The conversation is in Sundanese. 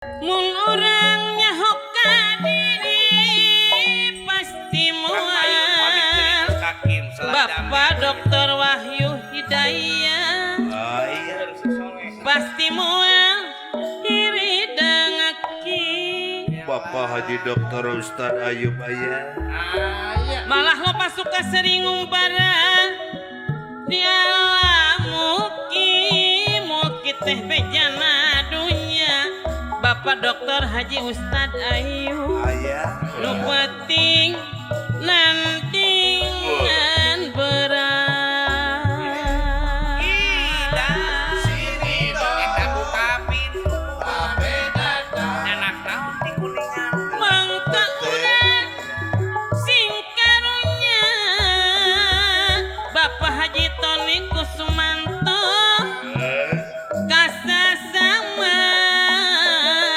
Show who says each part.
Speaker 1: Mun urang nyaho ka diri pasti moal. Bapak Dokter Wahyu Hidayah
Speaker 2: Oh iya.
Speaker 1: pasti moal iri dengki.
Speaker 2: Bapak Haji Dokter Ustad Ayub Ayah.
Speaker 1: Malah loba suka sering ngumpara di alam muki muki teh bejana dunya. Bapak Dokter Haji Ustad Ayub
Speaker 2: Ayah.
Speaker 1: nu penting nanti.